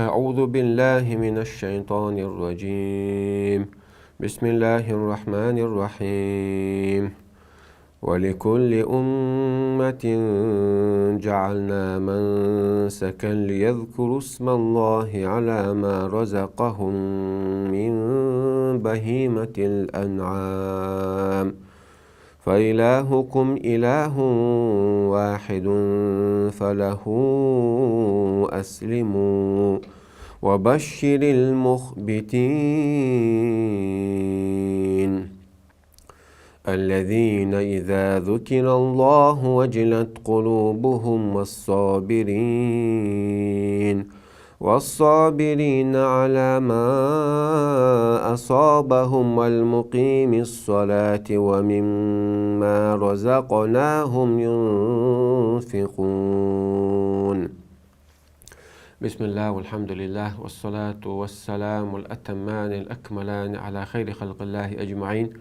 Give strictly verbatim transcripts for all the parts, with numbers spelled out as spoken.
أعوذ بالله من الشيطان الرجيم. بسم الله الرحمن الرحيم. ولكل أمة جعلنا منسكا ليذكروا اسم الله على ما رزقهم من بهيمة الأنعام فإلهكم إله واحد فله أسلموا وبشر المخبتين الذين إذا ذكر الله وجلت قلوبهم والصابرين والصابرين على ما أصابهم والمقيم الصلاة ومما رزقناهم ينفقون. بسم الله والحمد لله والصلاة والسلام الأتمان الأكملان على خير خلق الله أجمعين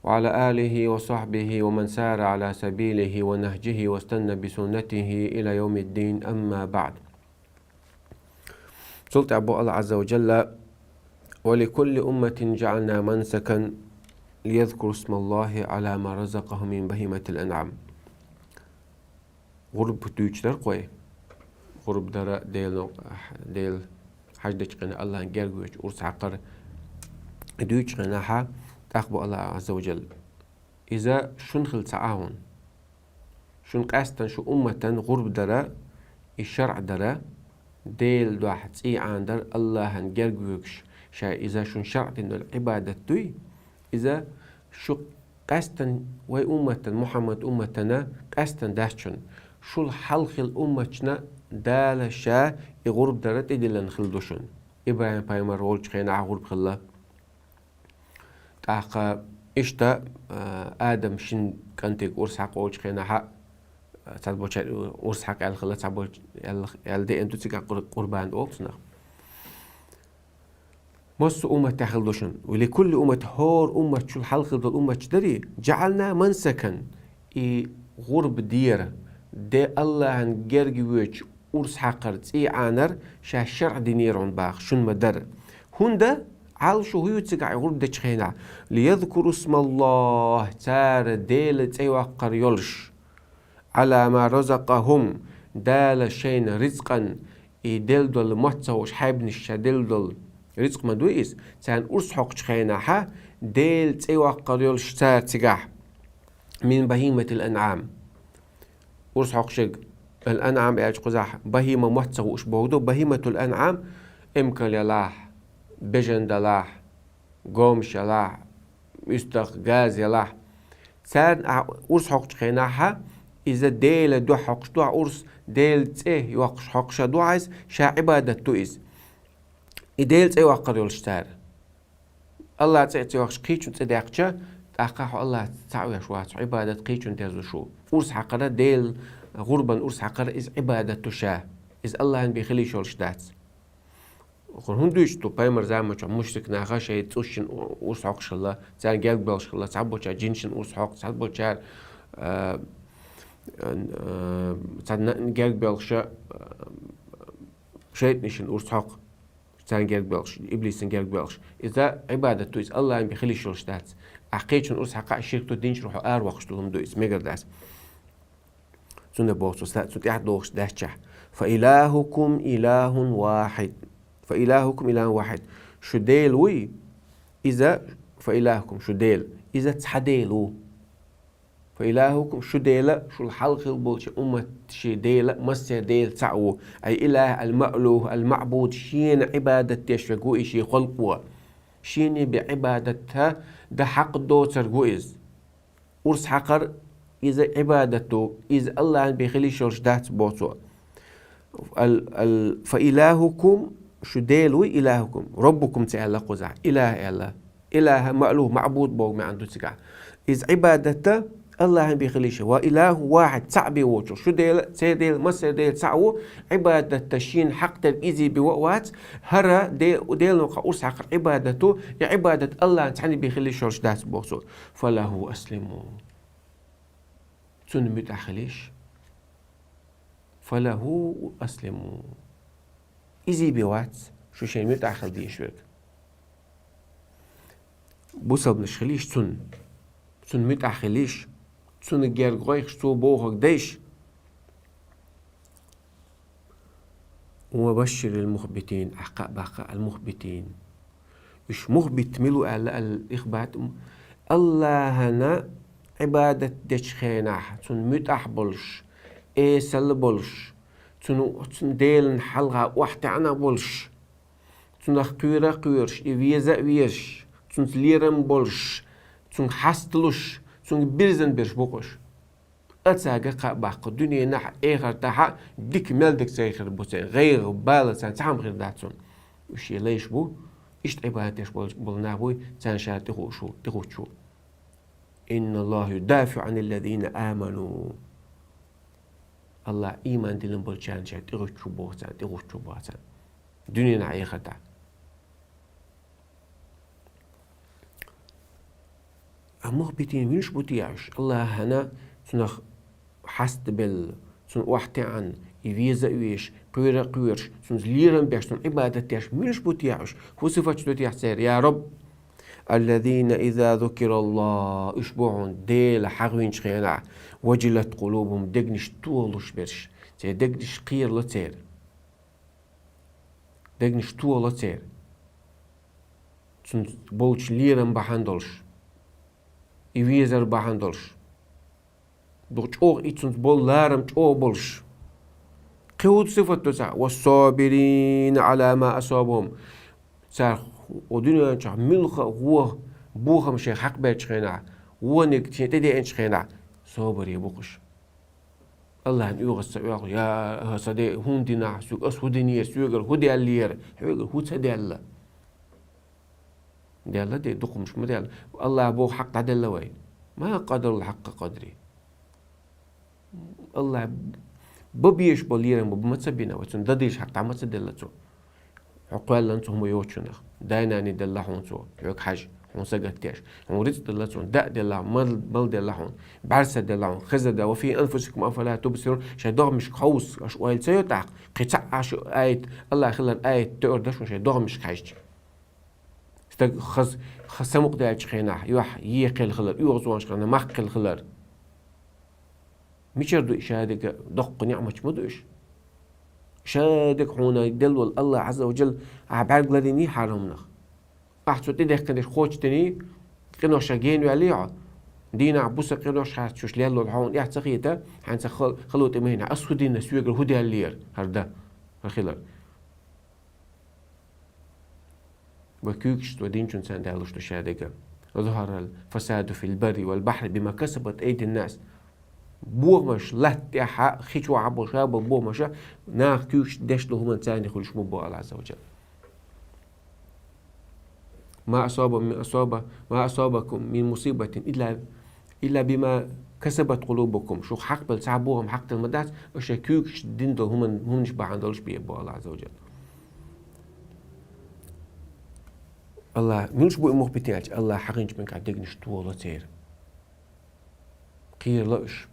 وعلى آله وصحبه ومن سار على سبيله ونهجه واستنى بسنته إلى يوم الدين، أما بعد. Цул тӀехьа боху Аллах Азза ва Джалла: «ولكل أمة جعلنا منسكا ليذكروا اسم الله على ما رزقهم من بهيمة الأنعام». ГӀурба дуьйцуш дара-кх вай. ГӀурба дара Делан, Дела хьаждечу хенахь Аллахьан герга воьдуш урс хьакхар дуьйцучу хенахь, тӀаккха боху Аллах Азза ва Джалла: «Иза шуна хила ца Ӏа хьуна. Шуна къаьстина шун умматан гӀурба дара, и шарӀ дара, Делан дуьхьа цӀий Ӏанар, Аллахьан герга воьдуш, ша иза шуна шарӀ дина долу Ӏибадат дуй, иза шу къаьстина вай умматан, Мухьаммад умматана къаьстина дац шуна. Шул хьалха хилла умматашна Дала ша и гӀурба дара тӀедиллина хилла ду шуна». ИбрахӀим пайхамар волчу хенахь гӀурба хилла. ТӀаккха иштта, а, Адам шина кӀантиг урс хьакхочу хенахь, цхьаболчара урс хьакха аьлла хилла, цхьаболчара аьлла, аьлла деана ду цигахь къур-, къурбан олу цунах. Массо а умматехь хилла ду шуна. «ولكل أمة», хӀора уммат, шул хьалха хилла долу умматаш дарий, «جعلنا منسكا», и гӀурба дера, де Аллахьан герга воьдуш урс хьакхар, цӀий Ӏанар ша шарӀ динера хьуна боху, шуна ма-дарра. ХӀунда аьлча шу хӀун ю цигахь и гӀурба дечу хенахь? «ليذكروا اسم الله», цара Делан цӀе йоккхур йолуш, «على ما رزقهم», Дала шайна рицкъан, и делла долу мотт ца хууш, хьайбанаш ша делла долу рицкъ ма дуй иза, царна урс хьокхучу хенахь, Делан цӀе йоккхур йолуш цара цигахь, «من بهيمة الأنعام». Урс хьокхуш ерг, «الأنعام» аьлча кхузахь бахима мотт ца хууш бохург ду, «بهيمة الأنعام», эмкал ялахь, бежан далахь, гомаш ялахь, уьстагӀ, газа ялахь. Царна ахь урс хьокхучу хенахь, иза Делан дуьхьа хьокхуш ду ахь урс, Делан цӀе йоккхуш хьокхуш ду ахь иза, ша Ӏибадат ду иза. И Делан цӀе йоккхур йолуш цара. Аллахьан цӀе ца йоккхуш, кхечун цӀе даьккхича, тӀаккха хьо Аллахьца цхьаъ веш вац, хьо Ӏибадат кхечун дерзо шу. Урс хьакхара, Делан гӀурбан урс хьакхара иза Ӏибадат ду ша. Иза Аллахьан бен хила йиш йолуш дац. ХӀунда дуьйцуш ду, пайхамар заманчохь мушрик наха шайн цӀушшина урс хьокхуш хилла, царна герга боьлхуш хилла, цхьаболчара жинашна урс хьокху, цхьаболчара, а, а, царна герга боьлхуша, а, шайтӀанашна урс хьокху, царна герга боьлхуш, иблисна герга боьлхуш. Иза Ӏибадат ду, иза Аллахьан бен хила йиш йолуш дац. Ахь кхечун урс хьакха, ширк ду, динчуьра хьо аравоккхуш долу хӀума ду иза, мегар дац. Цундела боху цо, ста-, цу тӀаьхьа догӀуш даьччахь: «فإلهكم إله واحد». «فإلهكم إله واحد». Шу Дела вуй, иза, «فإلهكم», шу Дела, иза цхьа Дела ву. «فإلهكم», шу Дела, шул хьалха хилла болчу умматан Дела, массеран Дела цхьаъ ву. Ай илахь, ал-маълух, ал-маъбуд, шена Ӏибадат деш верг ву и шен халкъо. Шена бен Ӏибадат дан хьакъ доцург ву иза. Урс хьакхар иза Ӏибадат ду, иза Аллахьан бен хила йиш йолуш дац, боху цо. Ал-, ал-, «фа илахукум», шу Дела вуй, илахукум, роббукум ца аьлла кхузахь, илаха аьлла. Илаха, маълух, маъбуд боху маьӀна ду цигахь. Иза Ӏибадат дан Аллахьан бен хила йиш. «Ва илаху вахид», цхьаъ бен воцург. Шу Дела, церан Дела, массеран Дела цхьаъ ву, Ӏибадат дан шена хьакъ дерг иза бен вац, хӀара де-, Делан кху урс хьакхар Ӏибадат ду, и Ӏибадат Аллахьан цхьаьна бен хила йиш йолуш дац, боху цо. «Фалаху аслиму». Цунна муьтӀахь хила йиш. «Фалаху аслиму». Изий бен вац шу шайн муьтӀахь хила дезаш верг. Бусалбанаш хилийша цунна, цунна муьтӀахь хилийша, цунна герга гӀойхаш, цо бохург дайша. «Ва башширил мухбитин», ахь кхаъ баккха ал-мухбитин. Уьш мухбит мила ву аьлла, ал-ихбат, АллахӀана Ӏибадат дечу хенахь, цунна муьтӀахь болуш, эсала болуш, цунна, цунна Делан хьалха охьатаьӀна болуш, цунах кхоьра а кхоьруш, и веза а везаш, цунца лерам болуш, цунга хьасталуш, цунга бирзина берш бу-кх уьш. Цаьрга кхаъ баккха дуьненахь а, эхартахь а дика мел дика ца хир бу церан, гӀайгӀа, бала царна цхьа хӀума хир дац цунна. Уьш шен лайш бу, иштта Ӏибадат деш болу, болу нах буй, царна ша тӀехуш ву, тӀехуч ву. «Инна Аллаха юдафиӀу Ӏанил лазина аману». АллахӀа ийман диллина болчарна ша тӀехуч ву боху царна, тӀехуч ву боху царна. Дуьненахь, эхартахь. А мухбитин муьлш бу те уьш? АллахӀана цунах хьастабелла, цунна охьатаьӀна, и веза а везаш, кхоьра а кхоьруш, цунца лерам беш, цунна Ӏибадат деш муьлш бу те уьш? ХӀун сифаташ ду те церан? Я Рабб, «Аллазина иза зукираллах», уьш бу хьуна Дела хьахийначу хенахь, «важилат къулубухум», дегнаш тохалуш берш, церан дегнаш кхерало церан. Дегнаш тохало церан. Цунца болчу лерам бахьана долуш, и везар бахьана долуш. Дукха чӀогӀа и цунца болу ларам чӀогӀа болуш. Кхин хӀун сифат ду цхьа? «Вассабирина Ӏала ма асабахум». Цара о дуьнен чохь муьлхха а вон бохам шайн хьакхаберчу хенахь, вониг шайн тӀедеанчу хенахь, собаре бу-кх уьш. АллахӀна оьгӀаз ца оьху: «Я, сан Дела, хӀунда дина ахь соьга, ас хӀун динера, соьгара хӀун даьллера, хьоьгара хӀун ца даьлла?» Даьлла де, дукха хӀумнаш ма даьлла. АллахӀа боху хьакъ дӀаделла вай. «Ма къадаруллаха хьакъа къадри». АллахӀа бан безаш болу лерам бу ма ца бина вай, цунна дан дезаш хьакъ дӀа ма ца делла цо. Хьо кхоьллина цу хӀума йоцучунах. Дай-наний делла хьуна цо, хьоьга хьажа, хьуна сагатдеш. Хьуна рицкъ делла цо, даа делла, мал, мал делла хьуна, бӀаьрса делла хьуна, хезар делла. «Ва фи анфусикум афала тубсирун». Шайн догӀмашка хьовса, аша ойла ца йо тӀаккха? Кхин цхьаъ аша аят, АллахӀ хилар аят тоьар даш шун шайн догӀмашка хьаьжча. Стаг хаз, хаза самукъадаьллачу хенахь, юьхь е кхел хилар, оьгӀазонаш хилар, мах кхел хилар. Мичара ду и шадерг? Доккха ниӀматаш ма ду уьш. Шадерг хьуна делла волу АллахӀ Ӏазза ва Джалла ахь бӀаьрг ларйиний хьарамнах. Ахь цу тӀедехкина дерш кхочушдиний, къиношах генаваьллий хьо? Дийнахь буса къинош харцчуьш леллал хьуна эхь ца хета, хьайна ца хал-, хало тӀе ма хӀинна, ас хӀун дина, соьгара хӀун даьллера, хӀара дан, хӀара хилар. Ва куьйгаш цо динчун царна далуш ду шадерг. «Захарал фасаду фил барри вал бахьри бима касабат айдин нас». Бохамаш латта тӀехь а, хи чохь а болу ша болу бохамаша, наха куьйгаш деш долу хӀуманна царна хуьлуш ма бу АллахӀ Ӏазза ва Джалла. «Ма асаба мин асаба, ма асабакум мин мусибатин илла, илла бима касабат къулубукум». Шух хьакхабелла цхьа бохам хьакхделла ма дац, аша шайн куьйгаш дина долу хӀуман-, хӀуманаш бахьана долуш бен бу АллахӀ Ӏазза ва Джалла. АллахӀ, муьлш бу и мухбитин аьлча, АллахӀ хьахийначу муьлххачу дегнаш тохало церан. Кхерало уьш.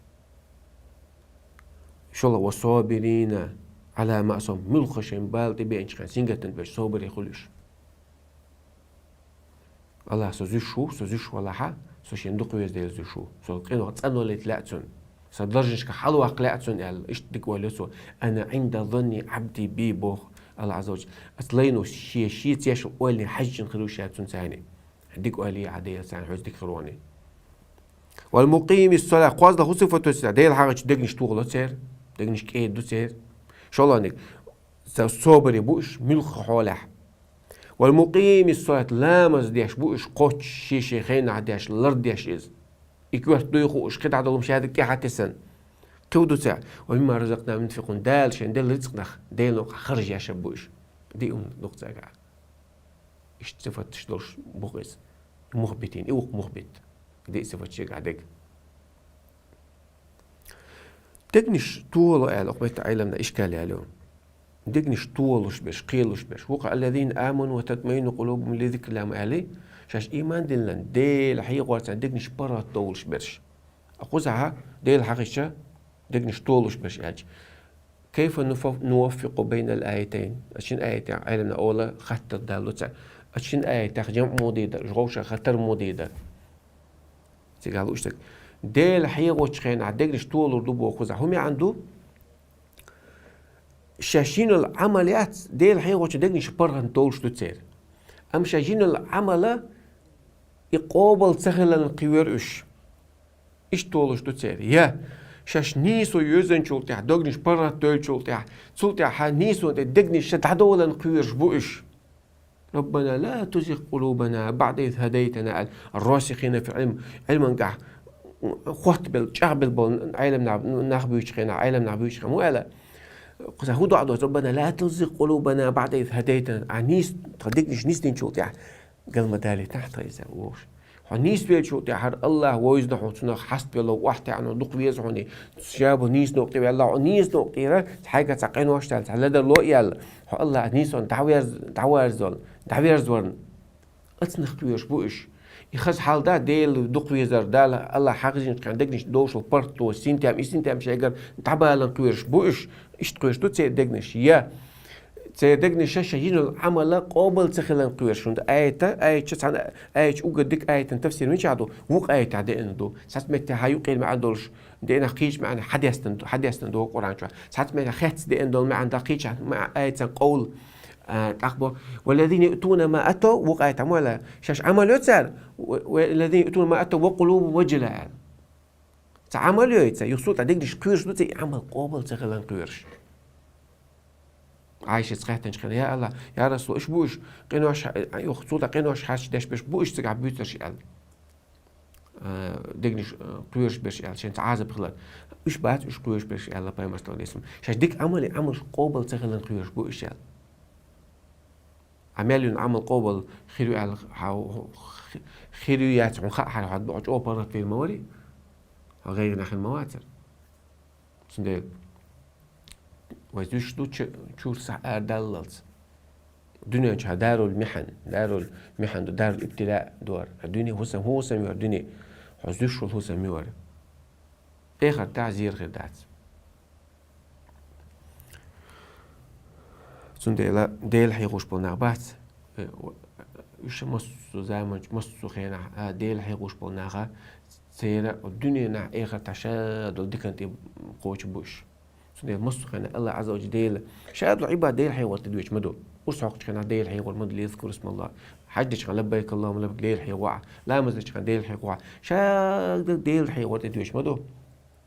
ШолгӀа: «Ва собирина Ӏала ма асабахум», муьлхха шайн бала тӀе беанчу хенахь сингаттам беш собаре хуьлу уьш. АллахӀ, со зуьйш ву, со зуьйш валахьа, со шен дукха веза Дела зуьйш ву. Со къинойх цӀанвалийта лаьа цунна. Сан даржашка хьалаваккха лаьа цунна аьлла, иштта дика ойла йо цо. «Ана Ӏинда занни Ӏабди би», боху АллахӀ Ӏазза ва Джалла. Аса лайно шен, шен цешал ойлане хьаьжжина хир ву ша цунна царна. Дика ойла е хьан Дела царна хьоьца дика хир ву. «Вал мукъими ссала», кхозлагӀа хӀун сифат ду церан? Дела хьахийча дегнаш тохало церан, дегнаш кӀеда ду церан. ШолгӀаниг, ца-, собаре бу уьш муьлхха хьолехь. «Вал мукъими ссалат», ламаз деш бу уьш кхоччуш, шен-шен хенахь деш, лардеш иза. И коьрта дуй хууш, кхидӀа долу хӀума шадерг тӀаьхьа тесна. Кхин хӀун ду церан? «Ва мимма разакънахум юнфикъун», Дала шайн делла рицкъанах Делан хьакъ харжа еш бу уьш. Диъ хӀума ду-кх цигахь. Иштта сифаташ долуш бу-кх иза. Мухбитин, и ву-кх мухбит. Диъ сифат шегахь дерг. Дегнаш тохало аьлла, окху меттехь Ӏеламнаха ишкал яьлла ю. Дегнаш тохалуш берш, кхералуш берш. Вукху: «Аллазина аману ва татмаинну къулубухум би зикриллахи», ма аьллий, шаьш ийман диллина, Дела хьехорца дегнаш паргӀатдовлуш берш. Кхузахь Дела хьахийча, дегнаш тохалуш берш аьлча, كيف نف-، نوفق بين الآيتين؟ Оцу шина аятехь Ӏеламнаха ола хаттар даллалц. Оцу шина аятехь жамӀ муха дийр дара, уьш вовшах хаттар муха дийр дара? Цига луш дерг. Дела хьехочу хенахь дегнаш толур ду боху кхузахь. ХӀун маьӀна ду? Шаьш йина йолу Ӏамал яц, Дела хьехочу дегнаш паргӀатна толуш ду церан. Амма шаьш йина йолу Ӏамал и къобал ца хиларна кхоьру уьш. Иштта толуш ду церан. Я шаьш нийсо йоьзначул тӀаьхьа, дегнаш паргӀатдевллачул тӀаьхьа, цул тӀаьхьа нийсонан тӀе дегнаш ша дӀадоларна кхоьруш бу уьш. ربنا لا تزغ قلوبنا بعد إذ هديتنا, аьлла, الراسخين في العلم, Ӏилманехь хоттабелла, чӀагӀбелла болу Ӏеламнах, нах буьйцучу хенахь, Ӏеламнах буьйцучу хенахь, хӀун аьлла? Кхузахь хӀун доӀа доцу? ربنا لا تزغ قلوبنا بعد إذ هديتنا. Ахь нийса, тхан дегнаш нисдинчул тӀаьхьа гал ма далийтахь тхан иза, вовшах. Хьо нийсвеллачул тӀаьхьа хӀара АллахӀ вевзина хьо, цунах хьаставелла, охьатаьӀна, дукха веза хьуна, ша бу нийсачу некъа тӀе ваьлла, хьо нийсачу некъа тӀера хьайгара цхьа къинош даьлла, цхьа ледарло а яьлла, хьо АллахӀ нийсонан дӀаверз-, дӀаверзорна, дӀаверзорна. Оцунах кхоьруш бу уьш. И хаза хьал дац, Дела дукха везар, Дала АллахӀ хьахезначу хенахь дегнаш довшал паргӀато, синтем, и синтем шайгара дӀабаларна кхоьруш бу уьш. Иштта кхоьруш ду церан дегнаш. Я церан дегнаш шаьш йина йолу Ӏамал къобал ца хиларна кхоьруш. ХӀунда аята, аятчо цхьана, аятчо уггар дика аятан тафсир мичахь ду? Вукху аятехь деана ду. Цхьацца меттехь юкъара маьӀна долуш деана, кхечу маьӀна хьадестина ду, хьадестина ду Къуръан чохь. Цхьацца меттехь хецна деана долу маьӀна дан, кхечу маьӀна аятан къовла, а, тӀаккха бо: والذين يؤتون ما آتوا, вукху аятехь ма аьлла, шаьш Ӏамал йо цара, و-, والذين يؤتون ما آتوا وقلوبهم وجلة, аьлла. Цхьа Ӏамал йойца, юха цул тӀаьхьа дегнаш кхоьруш ду церан, и Ӏамал къобал ца хиларна кхоьруш. Ӏайшас хаьттинчу хенахь: «Я АллахӀ, я Расул, уьш бу уьш, къинош, юха цул тӀаьхьа къинош хьарчдеш берш бу уьш цигахь буьйцурш?» аьлла. А, дегнаш, а, кхоьруш берш аьлла, шен цхьа Ӏазап хилар. Уьш бац уьш кхоьруш берш аьлла Пайхамар, саллаллаху Ӏалайхи ва саллам. Шаьш дика Ӏамал, и Ӏамалш къобал ца хиларна кхоьруш бу уьш аьлла. Ӏа мел йина Ӏамал къобал хир ю аьлла, хьан, хи-, хир ю яц хьуна хаахьара, хьо чӀогӀа паргӀатвийр ма варий? Хьо гӀайгӀанехь хир ма вацара? Цундела вай зуьйш ду чу-, чуьра схьа арадаллалц. Дуьнен чохь дарул михьан, дарул михьан ду, дарул ибтила ду хӀара. Дуьне хӀусам, хӀусам ю хӀара дуьне. Хьо зуьйш волу хӀусам ю хӀара. Эхартахь зер хир дац. Цундела Дела хьехош болу нах бац. Э, уьш массо заманчу, массо хенахь, а, Дела хьехош болу наха, церан дуьненахь, эхартахь ша долу диканна тӀе кхочуш бу уьш. Цундела массо хенахь АллахӀ Ӏазза ва Джалла Дела, ша долу Ӏибадат Дела хьехор тӀедоьдуш ма ду. Урс хьокхучу хенахь Дела хьехор ма ду, лизкуру смаллахӀ. Хьаьж дечу хенахь лаббайк АллахӀумма лаббайк Дела хьехор. Ламаз дечу хенахь Дела хьехор. Ша долу Дела хьехор тӀедоьдуш ма ду.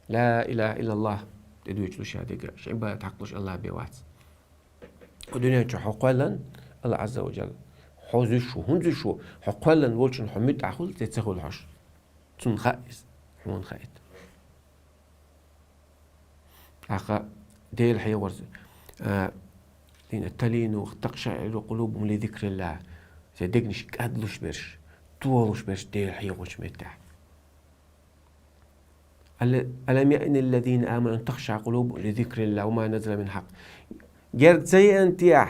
Ла илахӀа иллаллахӀ тӀедоьдуш ду ша дерг, шен Ӏибадат хьакхалуш АллахӀ бен вац. Хьо дуьнен чу хьо кхоьллан, АллахӀ Ӏазза ва Джалла, хьо зуьйш ву, хӀунда зуьйш ву, хьо кхоьллан волчун хьо муьтӀахь хуьлу, ци ца хуьлу хьош. Цунна хаьа иза, хьуна хаийта. ТӀаккха Дела хьехорца, а, дина талину, такъшаӀиру къулубухум ли зикриллахӀ. Церан дегнаш кӀадлуш берш, толуш берш Дела хьехочу меттехь. أل-، ألم يأن للذين آمنوا أن تخشع قلوبهم لذكر الله وما نزل من الحق. Герга ца еана техь,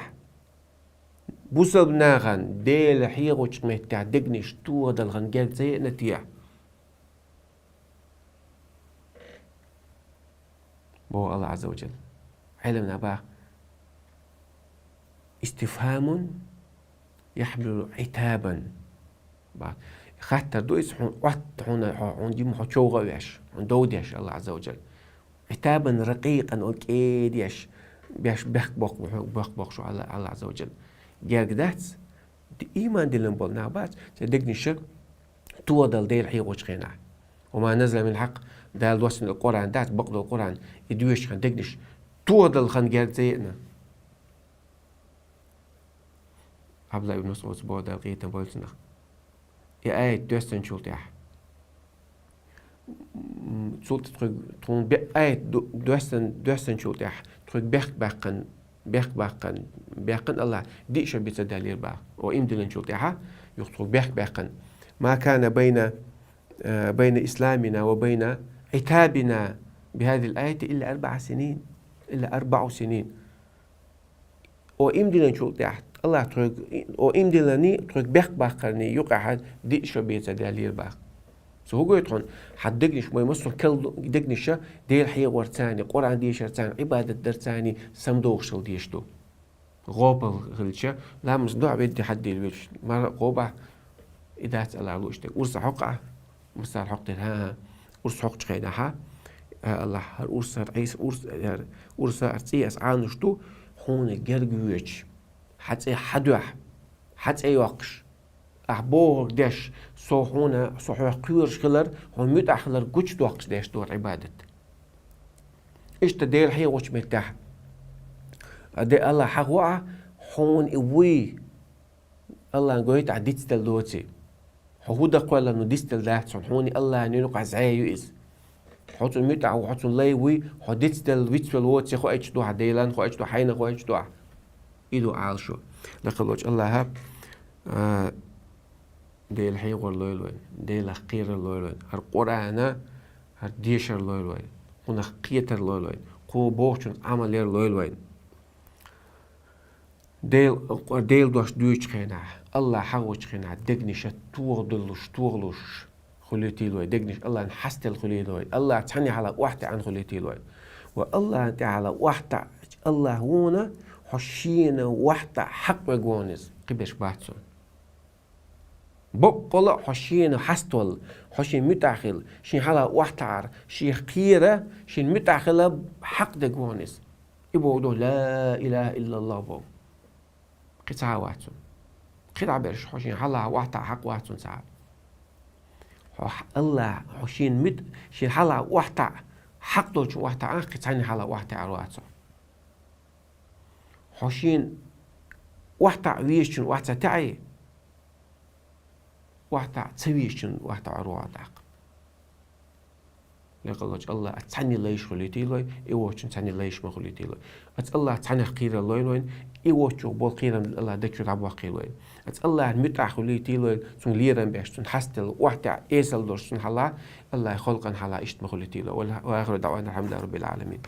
бусалба нахана Дела хьехочу меттехь дегнаш тохадала хан герга ца еана техь? Боху АллахӀ Ӏазза ва Джалла. Ӏеламнаха баха: истифхӀамун яхьмилу Ӏитабан. Ба-, хаттар ду иза хьуна, Ӏотта хьуна, хьо-, хьуна дима хьо човгӀа а веш, хьуна дов деш АллахӀ Ӏазза ва Джалла. Ӏитабан ракъикъан, о кӀедеш, беш бехк боккху, бехк боккхуш АллахӀ, АллахӀ Ӏазза ва Джалла. Герга дац, ди-, ийман диллина болу нах бац, церан дегнаш тохадала Дела хьехочу хенахь. Ва ма назала мин хьакъ, Дала доссина Къуръан дац, бакъдолу Къуръан, и доьшучу хенахь дегнаш тохадала хан герга ца еана. Абдулла ибн МасӀудс боху, Дала къинхетам бойла цунах. И аят доьссинчул тӀаьхьа. М, цул тӀе тхуьга, тхуна бе-, аят ду-, доьссан-, доьссинчул тӀаьхьа, тхуьга бехк баьккхина, бехк баьккхина, баьккхина АллахӀа, диъ шо бен ца даьллера баха. О, ийман диллинчул тӀаьхьа, юха тхуьга бехк баьккхина. ما كان بين، آه، بين إسلامنا وبين عتابنا بهذه الآية إلا أربع سنين، إلا أربع سنين. О ийман диллинчул тӀаьхьа, АллахӀа тхуьга, о ийман дилларний, тхуьга бехк баккхарний юкъахь диъ шо бен ца даьллера баха. Цо хӀу гойту хьуна, хьан дегнаш вай массо а кал дегнаша Дела хьехорцани, Къуръан дешарцани, Ӏибадат дарцани самадохуш хила дезаш ду. ГӀопал хилча, ламаз дуьхьа ведде хьаддийла велча, мара а гӀо бахь, и дац Аллахь лууш дерг. Урс хьокху ахь, массара хьокху дерг, хӀан-хӀа, урс хьокхучу хенахь, хӀа, Аллахь, хӀара урс, хӀара Ӏийса, урс, хӀара урс, хӀара цӀий ас Ӏануш ду, хьуна герга воьдуш, хьан цӀе хьан дуьхьа, хьан цӀе йоккхуш. Ахь бохург деш, со хьуна, со хьох кхоьруш хилар, хьуна муьтӀахь хилар гучудоккхуш деш ду хӀара Ӏибадат. Иштта Дела хьехочу меттехь, а де Аллахь хьахо а, хьуна и вуй, Аллахьна гойту ахь дицделла доций. Хьо хӀу дан кхоьллина, ну дицделла дац хьуна, хьуна и Аллахьна юкъахь зӀе ю иза. Хьо цунна муьтӀахь ву, хьо цунна лай вуй, хьо дицделла вицвелла воций хоуьйтуш ду ахь, Делан хоуьйтуш ду, хьайна хоуьйтуш ду ахь. И ду Ӏалашо. Лакхаллачу Аллахьа, а, Дела хьехор лойла вайн, Делах кхерар лойла вайн, хӀара Къуръана, хӀара дешар лойла вайн, кхунах кхетар лойла вайн, кхо бохучун Ӏамал яр лойла вайн. Дел-, Делан дош дуьйцучу хенахь, Аллахь хьахочу хенахь, дегнаша тоха долуш, тохалуш хуьлийтийла вай, дегнаш Аллахьна хьастелла хуьлийла вай, Аллахь цхьаьна хьалха охьатаьӀна хуьлийтийла вай. Ва Аллахьна тӀехь хьалха охьатаьӀча, Аллахь вуна хьо шена охьатаьӀа хьакъ верг ву хьуна иза, кхиберш бац цунна. Баккъала а хьо шена хьаставала, хьо шен муьтӀахь хила, шен хьалха охьатаьӀар, шех кхера, шен муьтӀахь хила хьакъ дерг ву хьуна иза. И бохург ду ла илахӀа иллаллахӀ боху. Кхин цхьа а вац цунна. Кхин дӀаберш хьо шен хьалха охьатаьӀа хьакъ вац цунна цхьа а. Хьо Аллахь, хьо шен муьтӀ-, шен хьалха охьатаьӀа, хьакъ долчун охьатаьӀа, кхин цхьаьна хьалха охьатаьӀар вац хьо. Хьо шена охьатаьӀа везачун охьа ца таьӀий, охьатаьӀа ца везачун охьатаьӀар ву хьо тӀаккха. Лакхаллачу Аллахьа цхьаьна лайш хуьлийтийла вай, и воцчун цхьаьна лайш ма хуьлийтийла вай. Аса Аллахь цхьаьнах кхерар лойла вайн, и воцчух болу кхерам Аллахь дегчу дӀабоккхийла вайн. Аса Аллахьна муьтӀахь хуьлийтийла вай, цунна лерам беш, цунна хьастелла, охьатаьӀа, эсала долуш цунна хьалха, Аллахь халкъана хьалха иштта ма хуьлийтийла вай. Ва ахиру даӀвана алхьамдулиллахӀи раббил Ӏаламин.